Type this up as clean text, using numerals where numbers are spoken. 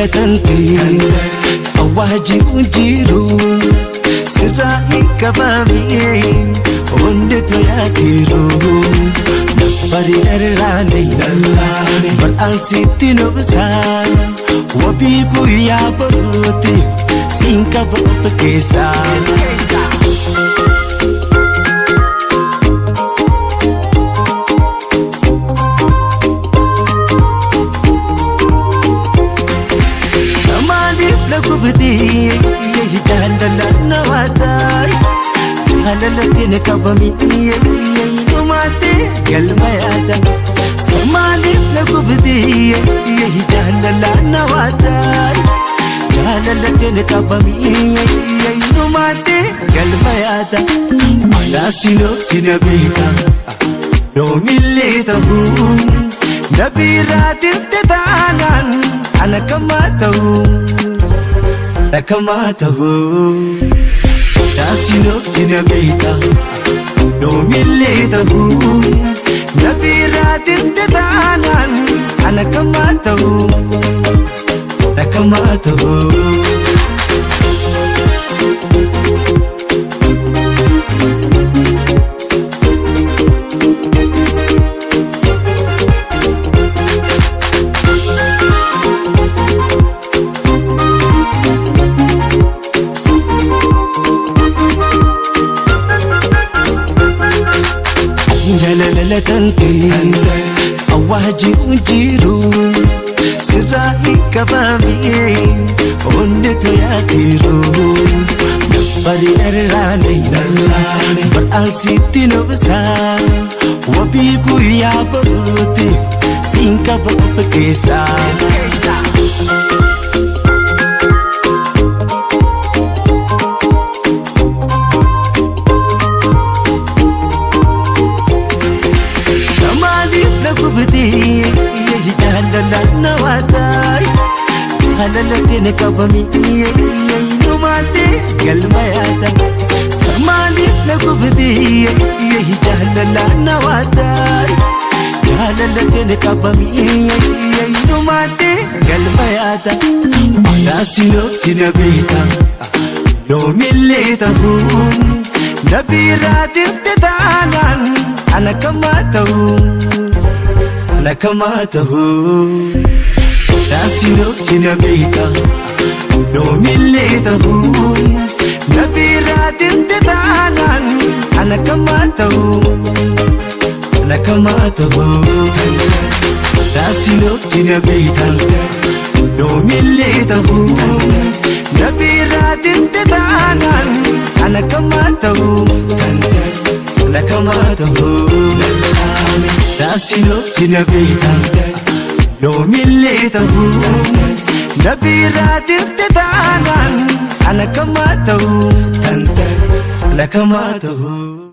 Jaalala tante awwaa jiru jiru sirraa hin qabamee hundi toyaatiiru bari dharraane bar'aan sitti nobsaa wabii guyyaa boruutiif siin qaba of keessaa. Maaliif lakkoofti jaalala namaataa jaalalatti na qabamee dhumaatee galma yaada. Maaliif lakkoofti jaalala namaataa jaalalatti na qabamee dhumaatee galma yaada. Anaas sina beeka yoomillee ta'uu nabiiraatiif taanaan ana kamaa ta'uu. Rakkamaa ta'uu Yaasinoof sina beeka yoomillee ta'uu nabiiraatiif taanaan ana kamaa ta'uu rakkamaa ta'uu. Jaalala tante awwaa jiru jiru sirraa hin qabamee hundi toyaatiiru bari dharraane bar'aan sitti nobsaa wabii guyyaa boruutiif siin qaba of keessaa. Maaliif lakkoofti jaalala namaataa jaalalatti na qabamee dhumaatee galma yaada. Maaliif lakkoofti jaalala namaataa jaalalatti na qabamee dhumaatee galma yaada. Anaas sina beeka yoomillee ta'uu nabiiraatiif taanaan ana kamaa ta'uu. Ana kamaa ta'uu Yaasinoof sina beeka yoomillee ta'uu nabiiraatiif taanaan ana kamaa ta'uu ana kamaa ta'uu Yaasinoof sina beeka yoomillee ta'uu nabiiraatiif taanaan ana kamaa ta'uu ana kamaa ta'uu. Yaasinoof sina beeka yoomillee ta'uu nabiiraatiif taanaan ana kamaa ta'uu ana kamaa ta'uu.